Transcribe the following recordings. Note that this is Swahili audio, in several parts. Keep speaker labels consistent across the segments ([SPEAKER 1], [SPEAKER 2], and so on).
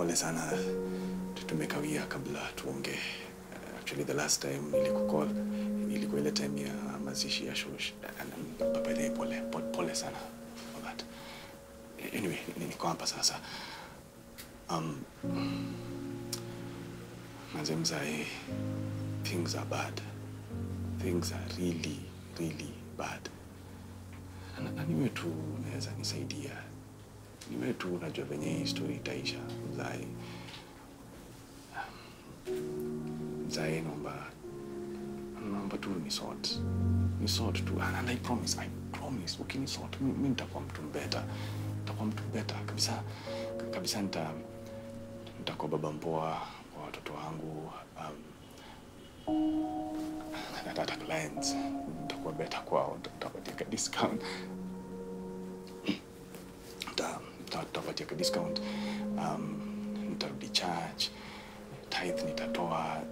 [SPEAKER 1] Pole sana tumekawia kabla tuongee. Actually the last time nilikukall ilikuwa ile time ya mazishi ya shosh. By the way, pole sana for that. Anyway, niko hapa sasa. Manze mzae, things are bad. Things are really, really bad. Na niwe tu unaweza nisaidia. Niwe tu unajua venye hii story itaisha mzae. Mzae, naomba tu ni sort. Ni sort tu. And I promise, ukini sort, mimi nitakuwa mtu better. Nitakuwa mtu better kabisa. Kabisa nitakuwa baba mpoa kwa watoto wangu. Hata clients nitakuwa better kwao, nitapatia discount. Nitapatia discount. Nitarudi church, tithe nitatoa.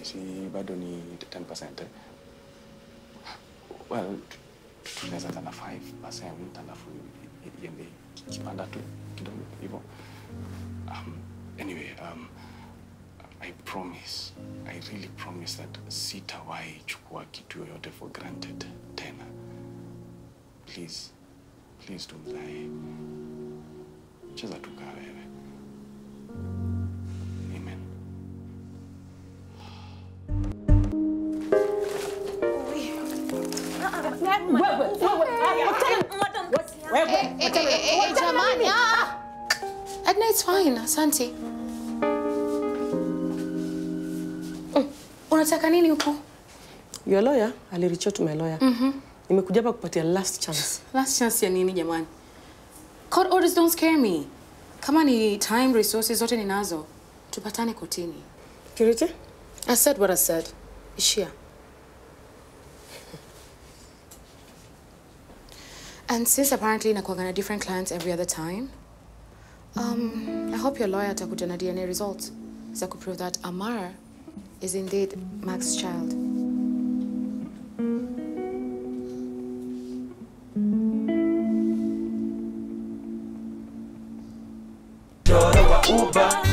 [SPEAKER 1] Si bado ni 10%. Well, tunaweza tana 5% alafu iende kipanda tu kidogo hivyo. Anyway, I promise, I really promise that sitawahi chukua kitu yoyote for granted tena. Please, please don't lie. Cheza tu kaa wewe. Amen.
[SPEAKER 2] Wewe, jamani, Edna, it's fine, asante. Unataka nini huko?
[SPEAKER 3] Your lawyer alireach out to my lawyer. Nimekuja hapa kupatia last chance.
[SPEAKER 2] Last chance ya nini jamani? Court orders don't scare me. Kama ni time, resources zote ninazo. Tupatane kotini.
[SPEAKER 3] Kiriti?
[SPEAKER 2] I said what I said. Ishia. And since apparently nakuanga na different clients every other time, I hope your lawyer atakuja na DNA results za kuprove that Amara is indeed Max's child.
[SPEAKER 4] Choro wa Uber.